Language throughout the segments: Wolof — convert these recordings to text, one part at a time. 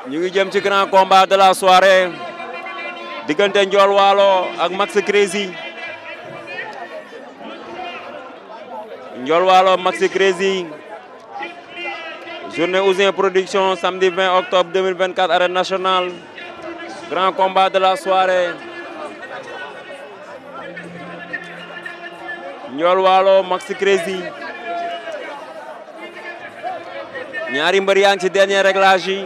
ñu ngi jëm ci grand combat de la soirée diggante Ndiol Walo ak Max Crazy. Ndiol Walo Max Crazy. Journée Ouzin Production samedi 20 octobre 2024 arène nationale. Grand combat de la soirée. Ndiol Walo Max Crazy. ñaari mbër yaa ngi ci dernier réglage yi.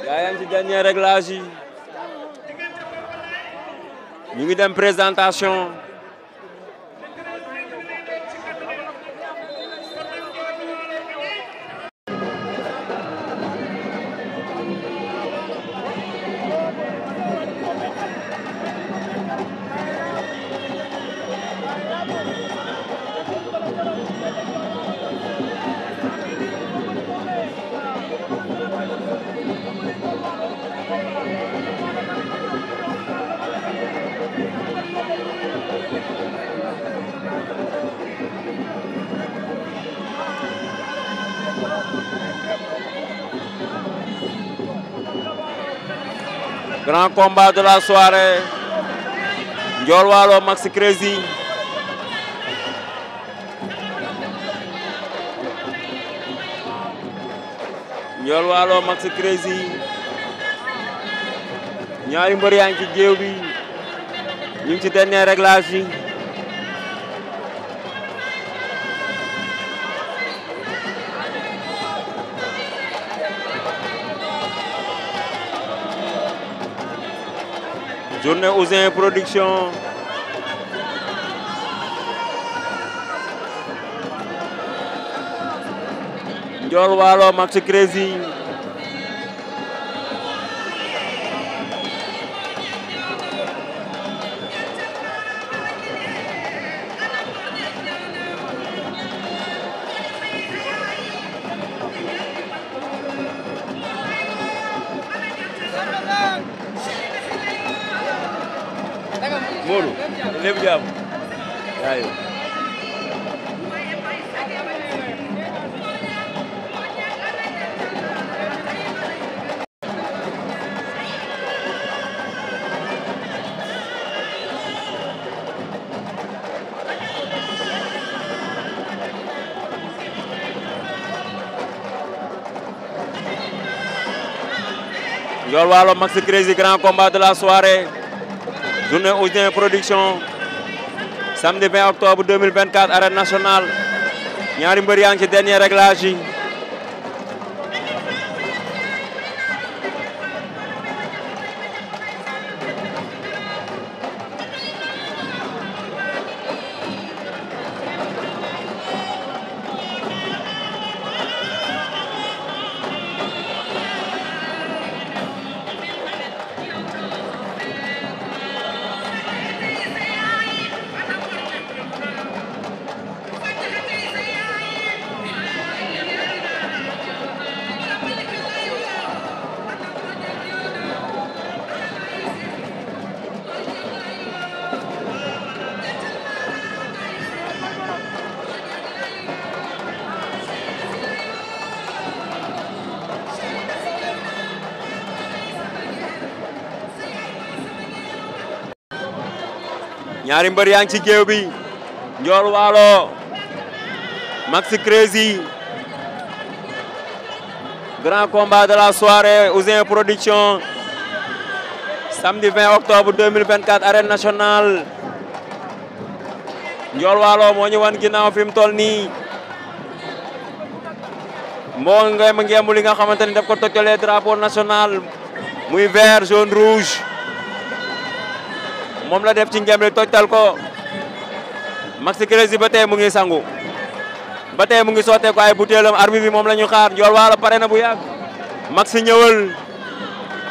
yaa ngi ci dernier réglage yi. ñu ngi dem présentation. Grand combat de la soirée. Ndiol Walo Max Crazy. Ndiol Walo Max Crazy. ñaari mbër yaa ngi ci géew bi. ñu ngi ci dernier réglage yi. Journée Ouzin Production. Ndiol Walo Max Crazy. Modou lépp jàmm waaye Ndiol Walo Max Crazy, grand combat de la soirée. Journée Ouzin Production samedi 20 octobre 2024 arène nationale. ñaari mbër yaa ngi ci dernier réglage yi. ñaari mbër yaa ngi ci géew bi. Ndiol Walo Max Crazy. Grand combat de la soirée Ouzin Production samedi 20 octobre 2024 arène nationale. Ndiol Walo moo ñu wan ginnaaw fi mu toll nii. moo ngemb li nga xamante ni daf ko toccalee drapeau national muy vert jaune rouge. moom la def ci ngemb li tojtal ko. Max Crazy ba tey mu ngi sangu. ba tey mu ngi sottee ko ay butéelam. arbitre bi moom la ñu xaar. Ndiol Walo pare na bu yàgg. Max ñëwal.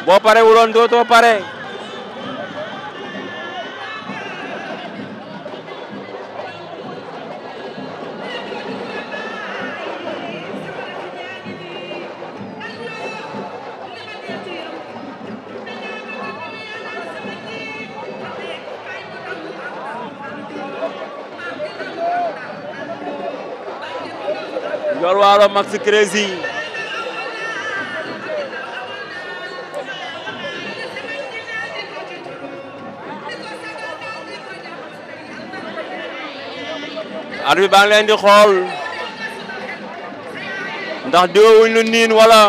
boo pare wuloon dootoo pare. Ndiol Walo Max Crazy. arbitre baa ngi leen di xool ndax diwuñ lu niin wala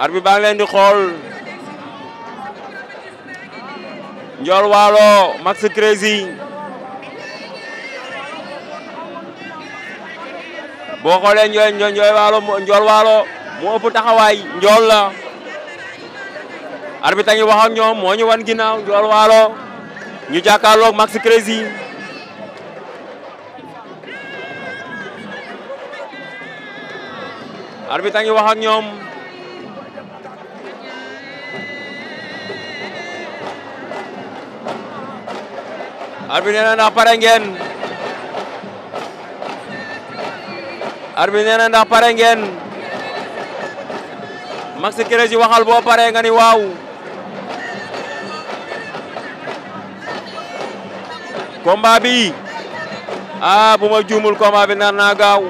arbitre baa ngi leen di xool Ndiol Walo Max Crazy boo xoolee Ndiol Walo moo ëpp taxawaay njool la arbitre a ngi wax ak ñoom moo ñu wan ginnaaw Ndiol Walo ñu jàkkaarloog Max Crazy arbitre a ngi wax ak ñoom arbitre nee na ndax pare ngeen arbitre nee na ndax pare ngeen Max Crazy waxal boo pare nga ni waaw combat bi bu ma juumul combat bi nar naa gaaw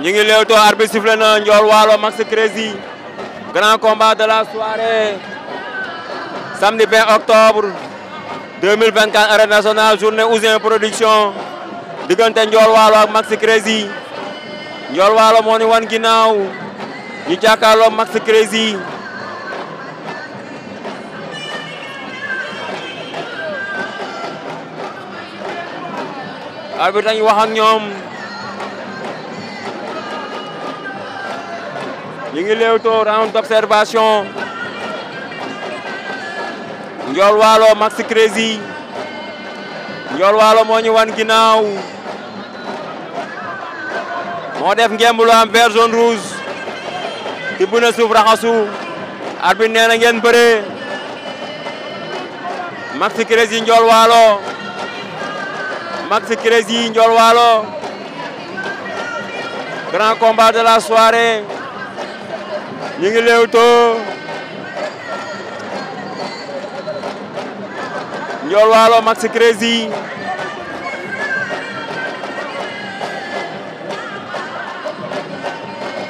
ñu ngi leewtoo arbitre sifflé na Ndiol Walo Max Crazy grand combat de la soirée samedi 20 octobre 2024 arène nationale journée Ouzin production diggante Ndiol Walo ak Max Crazy Ndiol Walo moo ni wan ginnaaw ñu jàkkaarloo Max Crazy arbitre dañu wax ak ñoom ñu ngi leewtoo round d'observation Ndiol Walo Max Crazy Ndiol Walo moo ñu wan ginnaaw moo def ngemb lu am vert jaune rouge tibb na suuf raxasu arbitre nee na ngeen bëre Max Crazy Ndiol Walo Max Crazy Ndiol Walo grand combat de la soirée ñu ngi leewtoo Ndiol Walo Max Crazy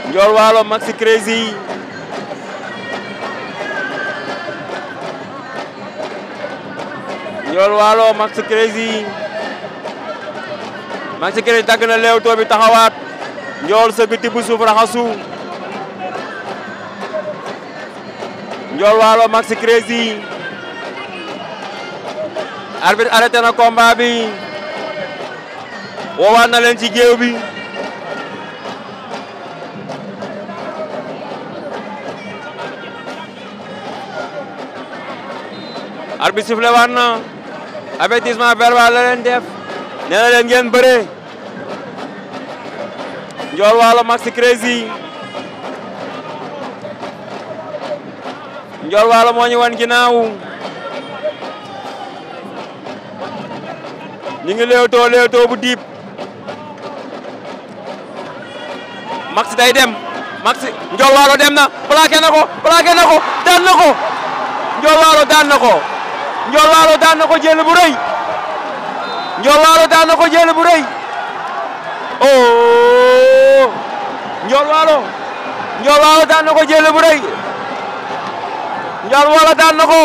Ndiol Walo Max Crazy Ndiol Walo Max Crazy Max Crazy dagg na leewtoo bi taxawaat Ndiol sëgg tibb suuf raxasu Ndiol Walo Max Crazy arbitre arrêté na combat bi woowaat na leen ci géew bi arbitre sifflé waat na avertissement verbal la leen def nee na leen ngeen bëre Ndiol Walo Max Crazy Ndiol Walo moo ñu wan ginnaaw ñu ngi leewtoo bu diib Max day dem Max Ndiol Walo dem na plaqué na ko daan na ko Ndiol Walo daan na ko Ndiol Walo daan na ko jël bu rëy Ndiol Walo daan na ko jël bu rëy oh Ndiol Walo daan na ko jël bu rëy Ndiol Walo daan na ko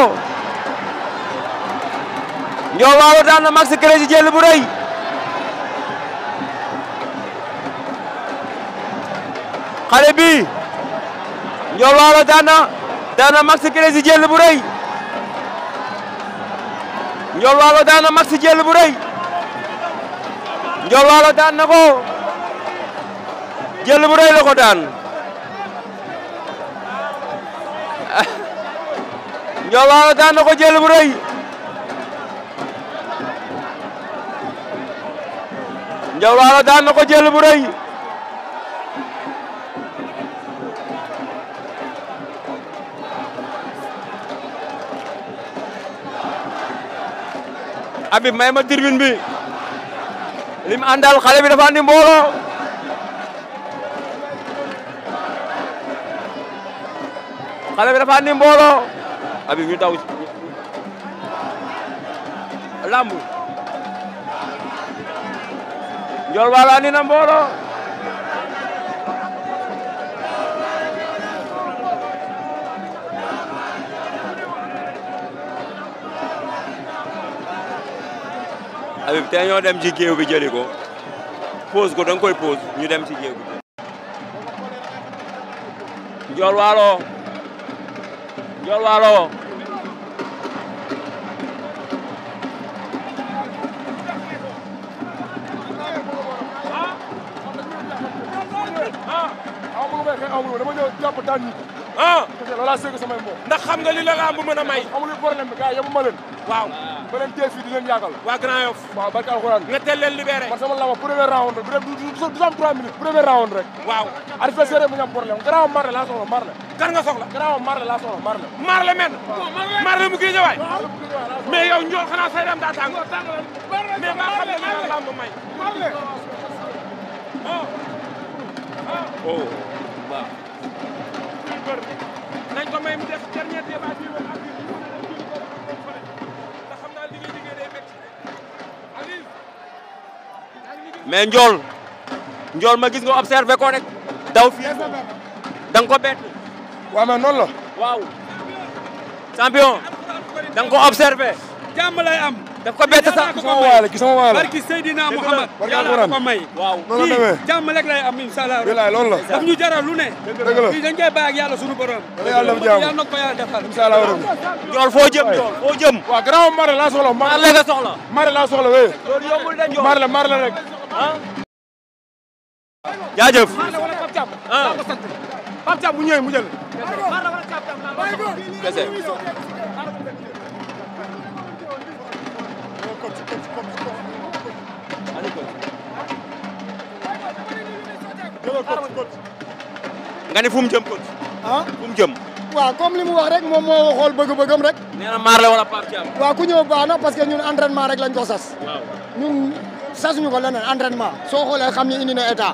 Ndiol Walo daan na Max Crazy jël bu rëy xale bi Ndiol Walo daan na Max Crazy jël bu rëy Ndiol Walo daan na Max jël bu rëy Ndiol Walo daan na ko jël bu rëy la ko daan Ndiol Walo daan na ko jël bu rëy Ndiol Walo daan na ko jël bu rëy Habib may ma tribune bi lim àndal xale bi dafa andi mbooloo Habib ñu daw lamb Ndiol Walo andi na mbooloo Habib tey ñoo dem ci géew bi jëli ko pose ko da nga koy pose ñu dem ci géew bi Ndiol Walo Ndiol Walo ndax xam nga li la lamb mën a may. amul problème bi gars yi yebuma leen. waaw ba leen tee fii di leen yàggal. waa Grand Yoff. waaw barke alxuraan. nga teel leen libéré. man sama lama premier round rek du am 3 minutes premier round rek. waaw. adversaire bu ñu am problème grand marle laa soxla marle. kan nga soxla. grand marle laa soxla marle. marle men. marle mu kii ñëwaay. mais yow Ndiol xanaa say dem daa tàng. mais maa xam ne li la lamb may. marle. oh waaw. nañ ko may mu def dernier débat bi moom ak ndax xam naa liggéey day métti. mais Ndiol ma gis nga observé ko rek daw fii da nga ko bett. waaw mais noonu la. waaw. champion. da nga ko observé. jàmm lay am. daf ko bett sax. ki sama waay la ki sama waay la. barki Seydina Muhammad. barki yàlla alxuraan ko may. waaw. noonu la demee jàmm rek lay am incha allah. bilaay loolu la. daf ñu jaral lu ne. dëgg la fii dañ koy bàyyi ak yàlla sunu borom. yàlla def jàmm yàlla na ko yàlla defal. incha allah rabbi. Ndiol foo jëm Ndiol foo jëm. waaw grand marle laa soxla. marle nga soxla. marle laa soxla wee. loolu yombul de Ndiol. marle rek. jaajëf. ah Pape Thiam bu ñëwee mu jël. kese. nga ni fu mu jëm coach. ah fu mu jëm. waaw comme li mu wax rek moom moo xool bëgg-bëggam rek. nee na Marley wala Pape Thiam. waaw ku ñëw baax na parce que ñun entraînement rek lañ ko sas. waaw ñun sasuñu ko leneen entraînement. soo xoolee xam ni indi na état.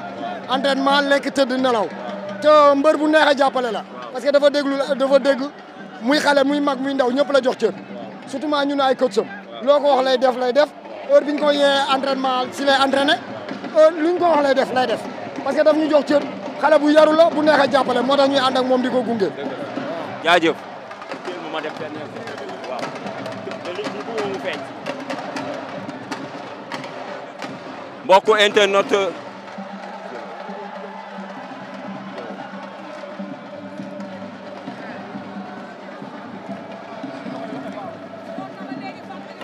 entraînement lekk tëdd nelaw. te mbër bu neex a jàppale la. parce que dafa dégg muy xale muy mag muy ndaw ñëpp la jox cër. surtout maa ñun ay coach am. loo ko wax lay def heure bi ñu ko yee entraînement si lay entraîné luñ ko wax lay def parce que daf ñu jox cër xale bu yaru la bu neex a jàppale moo tax ñuy ànd ak moom di ko gunge. jaajëf. ma def benn waaw. li mu feeñ. mbokku internet.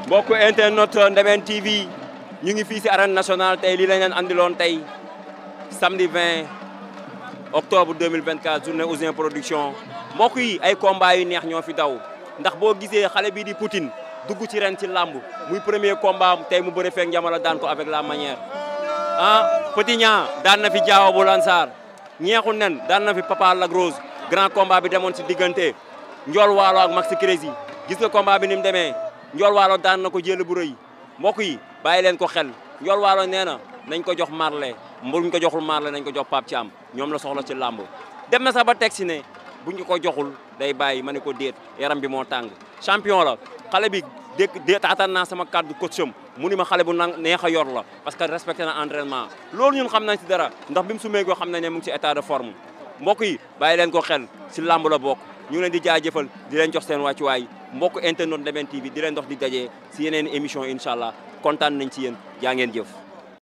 mbokku internet Ndeben TV ñu ngi fii si arène nationale tey lii lañ leen andiloon tey samedi 20 octobre 2024 journée Ouzin Production mbokk yi ay combat yu neex ñoo fi daw ndax boo gisee xale bii di Poutine dugg ci ren ci làmb muy premier combat tey mu bëre feek Njamala daan ko avec la manière Petit Niang daan na fi Diawa bu Lansar ñeexu nen daan na fi Papa Lagrose grand combat bi demoon si diggante Ndiol Walo ak Maxi Crési gis nga combat bi ni mu demee Ndiol Walo daan na ko jël bu rëy mbokk yi bàyyi leen ko xel Ndiol Walo nee na nañ ko jox Marley buñ ko joxul Marley nañ ko jox Pape Thiam ñoom la soxla ci làmb dem na sax ba teg si ne buñ ko joxul day bàyyi ma ne ko déet yaram bi moo tàng champion la xale bi dé taataan naa sama kàddu coach am mu ni ma xale bu neex a yor la parce que respecté na entraînement loolu ñun xam nañ si dara ndax bi mu sumee ko xam nañ ne mu ngi si état de forme mbokk yi bàyyi leen ko xel si làmb la bokk ñu ngi leen di jaajëfal di leen jox seen wàccuwaay mbokk internet Ndeben TV di leen dox di dajee si yeneen émission incha allah kontaan nañ ci yéen jaa ngeen jëf